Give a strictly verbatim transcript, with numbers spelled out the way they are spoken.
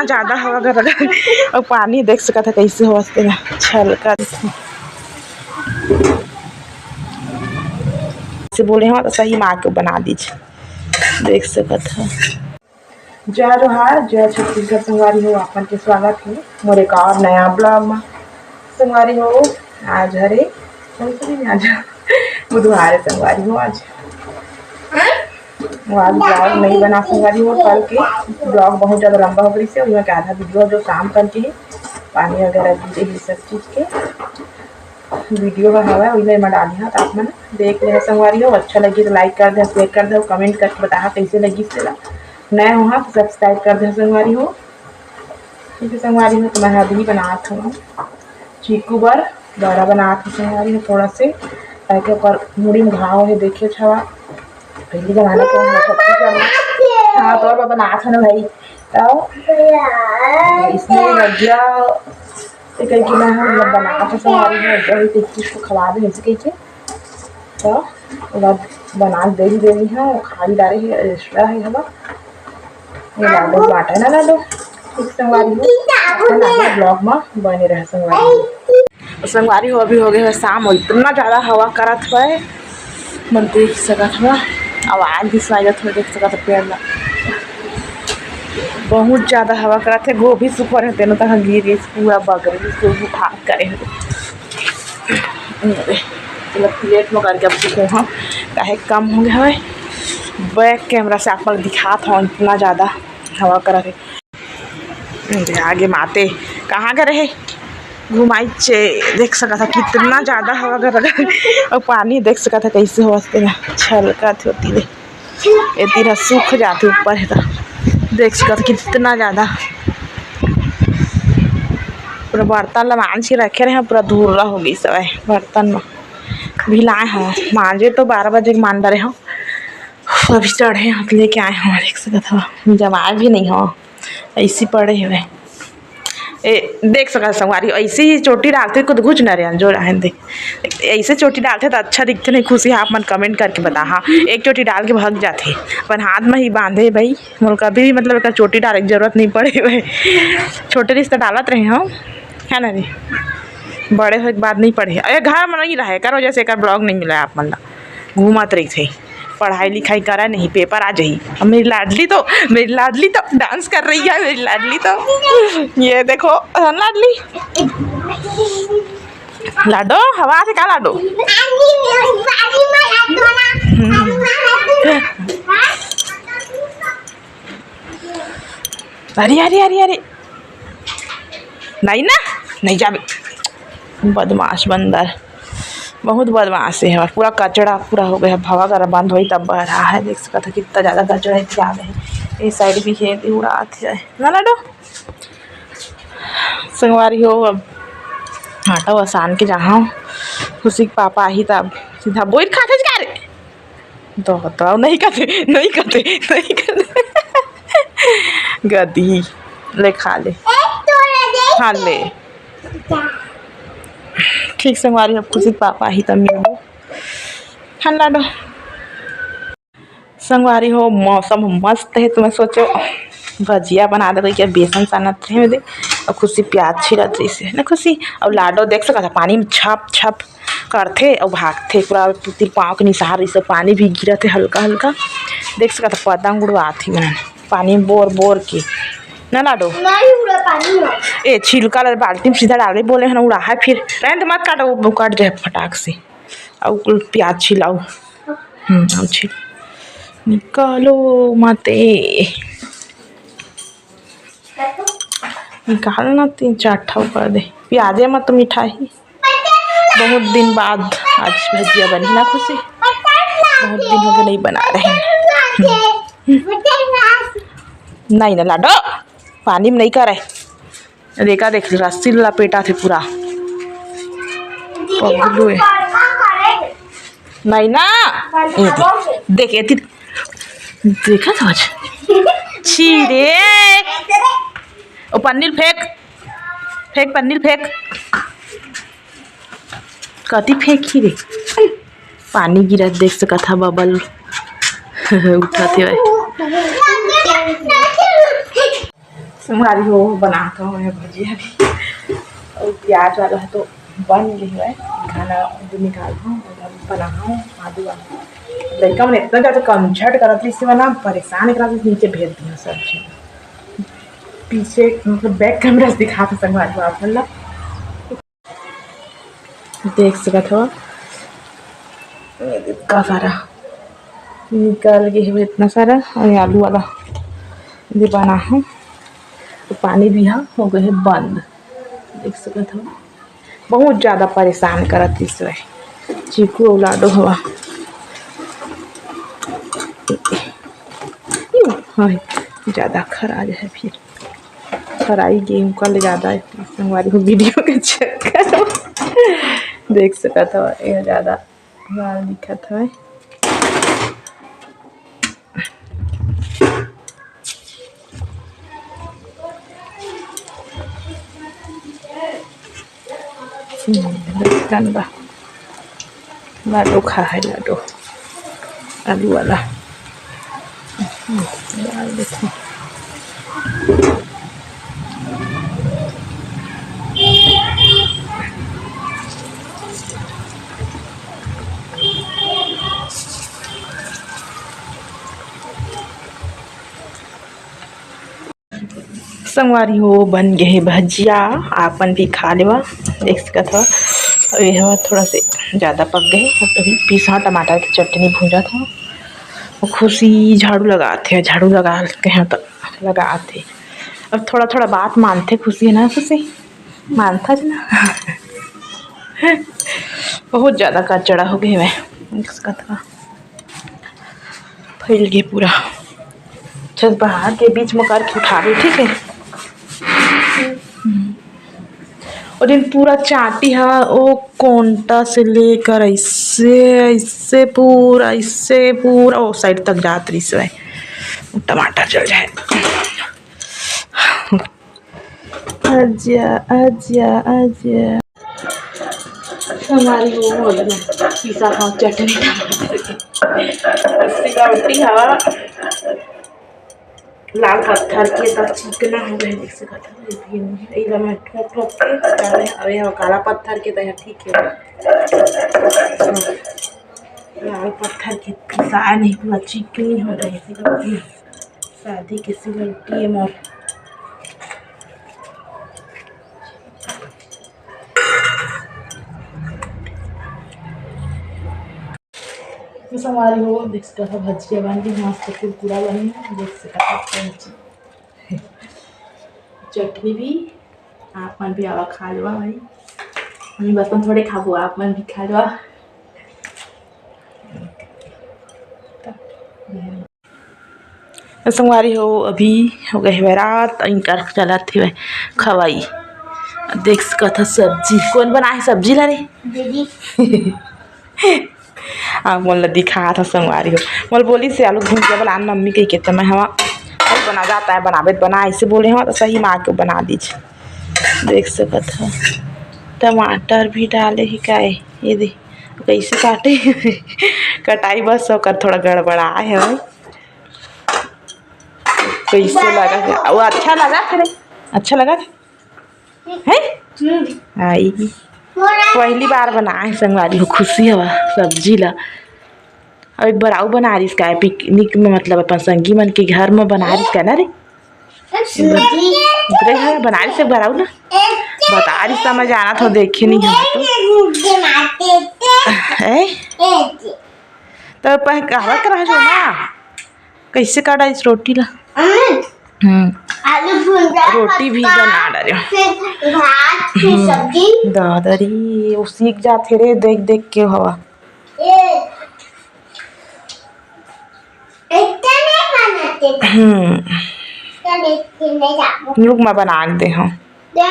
ज्यादा हवा कर रहा है। और पानी देख सकत है कैसे होवत हे ना, छलका से बोले हो तो सही माँ के बना दीजिए, देख सकत है। जय जोहार, जय छत्तीसगढ़ संगवारी हो, आपन के स्वागत है मोर एक और नया ब्लॉग में। संगवारी हो, आज हरे कौन सा दिन? आज बुधवार है संगवारी हो। आज वो आज ब्लॉग नहीं बना संगवारी हो, कल के ब्लॉग बहुत ज्यादा लंबा हो गई से, उसमें का आधा वीडियो जो शाम कल के है, पानी वगैरह गिरे है सब चीज के वीडियो ह हवय, ओइला एमा डाली हव, त आप मन देख ले संगवारी हो। अच्छा लगी तो लाइक कर दे, शेयर कर दे, कमेंट करके बताहा कैसे लगी तेला। नए हो हाँ तो सब्सक्राइब कर दे संगवारी हो। ठीक है संगवारी हो, तो मैं अभी बनात हूँ चीकू बर बड़ा बनात हूँ संगवारी हो, थोड़ा से, ताकि ओकर मुड़ी में घाव है, देखिए छवा, पहले जमाना के हम लोग सब चीज करना। हाँ, तोर बर बनात हूँ ना भाई, तो इसमें लग गया। तो कह के मैं हम लोग बना के संगवारी हो, वही कुछ चीज को खवा दे ऐसे कह के। तो ओला बना के दे ही देनी है, वो खा भी डारे है, एक्स्ट्रा है हवा। ये लाडो बाटा ना लाडो, ठीक संगवारी हो, अपन आगे ब्लॉग में बने रहे संगवारी हो। संगवारी हो, अभी हो गए है शाम और इतना ज्यादा हवा करत हुआ है, मन देख सकत हुआ, आवाज भी सुनाई देत हुआ, देख सकत हुआ पेड़ में बहुत ज्यादा हवा करत है। गोभी सुखो रहे तेनो तक गिर गई, पूरा बगरी से उठा करे है। चलो प्लेट में करके अब सुखो हम, काहे कम हो गया है। बैक कैमरा से आप लोग दिखात हो, इतना ज्यादा हवा करत है। अरे आगे माते कहाँ करे है घुमाई चे, देख सकत है कितना ज्यादा हवा कर रहा है। और पानी देख सकत है कैसे होवत है, छलकत होती है। ये तीरा सूख जाते ऊपर है तो देख सकत है कितना ज्यादा। पूरा बर्तन ला मांज के रखे रहे, पूरा धूर्रा हो गई सब है बर्तन में। भिलाए हैं मांजे तो बारह बजे के मान डरे हो, अभी चढ़े हाथ लेके आए हो, देख सकत हो जमाए भी नहीं हो, ऐसी पड़े हुए। ए, देख सकत संगवारी, ऐसे ही चोटी डालते कुछ घुच न रहे जो रहन दे। ऐसे चोटी डालते तो अच्छा दिखते नहीं। खुशी आप मन कमेंट करके बता, हाँ एक चोटी डाल के भाग जाते, अपन हाथ में ही बांधे भाई। मोर कभी भी मतलब एक चोटी डाले की जरूरत नहीं पड़े भाई। छोटे रिश्ते डालत रहे हम, है ना रे? बड़े होए के बाद नहीं पड़े। अरे घर में नहीं रहे कर वजह से एकर ब्लॉग नहीं मिला आप मन ला। घूमत रही थे, पढ़ाई लिखाई करा नहीं, पेपर आ जाही। अब मेरी लाडली तो, मेरी लाडली तो डांस कर रही है, मेरी लाडली तो। ये देखो, हाँ, लाडली। लाडो, हवा से का लाडो? हम्म। अरे, अरे, अरे, अरे। नहीं ना, नहीं जाबे। बदमाश बंदर, बहुत बदमाश है। पूरा कचड़ा पूरा हो गया, हवा करा बंद होई तब बह रहा है। देख सकत है कितना ज्यादा कचड़ा है, क्या है। ये साइड भी है, उड़ात है ना लाडो। संगवारी हो, अब आटा वसान के जहाँ खुशी के पापा आही तब सीधा बोइर खाथे का रे। तो, तो नहीं खाथे, नहीं खाथे, नहीं खाथे। गदी ले खा ले, खा ले। ठीक संगवारी, अब खुशी के पापा आही तब मिलबो। खान लाडो। संगवारी हो, मौसम मस्त है, तो मैं सोचो भजिया बना देबे, क्या बेसन सानत रहे दे, और खुशी प्याज छीलत रही से ना खुशी। और लाडो देख सकत है, पानी में छप छप करथे और भागथे, पूरा तिरपाव के निसार रही से, पानी भी गिरत है हल्का हल्का। देख सकत है, पतंग उड़वात ही मन पानी में बोर बोर के ना लाडो। नहीं उड़ा पानी में। ए छिलका ला बाल्टी में सीधा डाले बोले हन, उड़ा है फिर। रहन दे, मत काटो, वो कट जाए फटाक से। और कुल प्याज छिलाओ। हम्म, अब छिल निकालो माते। निकाल ना, तीन चार ठा कर दे। प्याजे मत मिठाई। बहुत दिन बाद आज भजिया बनी ना खुशी, बहुत दिन हो गए नहीं बना रहे हैं। नहीं ना लाडो, पानी में नहीं करे। देखा देख, रस्सी लपेटा थे पूरा। पगलू है। नहीं ना। ये देख, देख, ये ती-, देखा समझ। छी रे। ओ पन्नी ल फेंक, फेंक पन्नी ल फेंक। कति फेंकी रे? पानी गिरत देख सकत हा, बबल उठत हे। संगवारी हो, बनात हवं मैं भजिया भी। अउ प्याज वाला ह तो बन गे हवय, खाना जो निकाल हवं, ओला बनाहूं आलू वाला। लइका मन इतना ज्यादा कमझट करत रहिस, मैं ना परेशान करत रहिस, नीचे भेज दिया सब्जी। पीछे मतलब बैक कैमरा से दिखात हवं संगवारी हो आप मन ला। देख सकत हव, इतना सारा निकल गे हवे, इतना सारा। अउ आलू वाला भी बनाहूं, तो पानी भी ह हो गए हे बंद। देख सकत हव, बहुत ज्यादा परेशान करत रहिस हे चीकू अउ लाडो हवा। हाँ, ज्यादा खरा जाए फिर। फराई गेहूं का ले ज्यादा है संगवारी हो वीडियो के चक्कर। देख सकत हव, ये ज्यादा लाल दिखत हवे। हम्म, गंदा। लाडो खा है, लाडो। आलू वाला। हम्म, डाल देते हैं। संगवारी हो, बन गे हे भजिया, आप मन भी खा लेवा। देख सकत हव, अउ ये ह थोड़ा से ज्यादा पक गे हे। अभी पीसा टमाटर के चटनी भूंजत हव, अउ खुशी झाड़ू लगात हे, झाड़ू लगा के ह त लगात हे। अब थोड़ा थोड़ा बात मानथे खुशी, है ना खुशी? मानथस ना। बहुत ज्यादा कचड़ा हो गे हे, देख सकत हव। फैल गे पूरा। चल, बाहर के बीच में करके उठावे, ठीक है? हम्म। और दिन पूरा चांटी ह, ओ कोंटा से लेकर ऐसे, ऐसे पूरा, ऐसे पूरा ओ साइड तक जात रहिस हे। टमाटर चल जाए। आजा, आजा, आजा। हमारी वो हो गया, पीसा खाओ चटनी। सिलौटी हवा, लाल पत्थर के त चिकना हो गए, देख सकत हव, ये भी नहीं है। इधर मैं ठोक ठोक के डाले, अरे हो काला पत्थर के त ठीक है। लाल पत्थर के पिसाए नहीं, पूरा चिकनी हो गए सिलौटी। शादी के सिलौटी है मोर। तो संगवारी हो, देख सकत हव, भजिया बन गे, मस्त कुरकुरा बने, देख सकत हव, चटनी भी। आप मन भी आवा, खा लेवा भाई। हम बस में थोड़े खाबो, आप मन भी खा लेवा। संगवारी हो, अभी हो गए हवे रात, इनकर चलत हवे खवाई। देख सकत हव सब्जी, कौन बनाए हे सब्जी ला रे? दीदी। आप मन ला दिखात हव संगवारी हो, मोला बोलिस हे आलू भुंजिया बना मम्मी कहिके, त मैं हवा, "अरे बना जाता है, बनाबे त बना," ऐसे बोले हव, त सही में आके बना दीस। देख सकत हव, टमाटर भी डाले हे काय, ये दे। कैसे काटे? कटाई बस ओकर थोड़ा गड़बड़ाए हवे। कैसे लगा हे? वो अच्छा लगा हे रे? अच्छा लगा हे? हैं? हम्म। आई। पहली बार बनाए हे संगवारी हो, खुशी हवा सब्जी ला। अउ एक बार अउ बना रहिस का पिकनिक में, मतलब अपन संगी मन के घर में बना रहिस का ना रे? उतरे घर बना रहिस एक बार अउ ना। बता रहिस त मैं जानत हव, देखे नहीं हव तो। ए? त पह-, कहवा करा जो ना? कैसे काटा इस रोटी ला? हम्म। हम्म। आलू भुंजा, रोटी भी पत्ता, बना डारे। फिर भात, फिर हम्म। सब्जी। दादा रे, वो सीख जाथे रे, देख देख के हवा। ए, इतने बनाते थे। हम्म। तो देख के मैं जाऊँ। रुक, मैं बना के दे हूँ। क्या?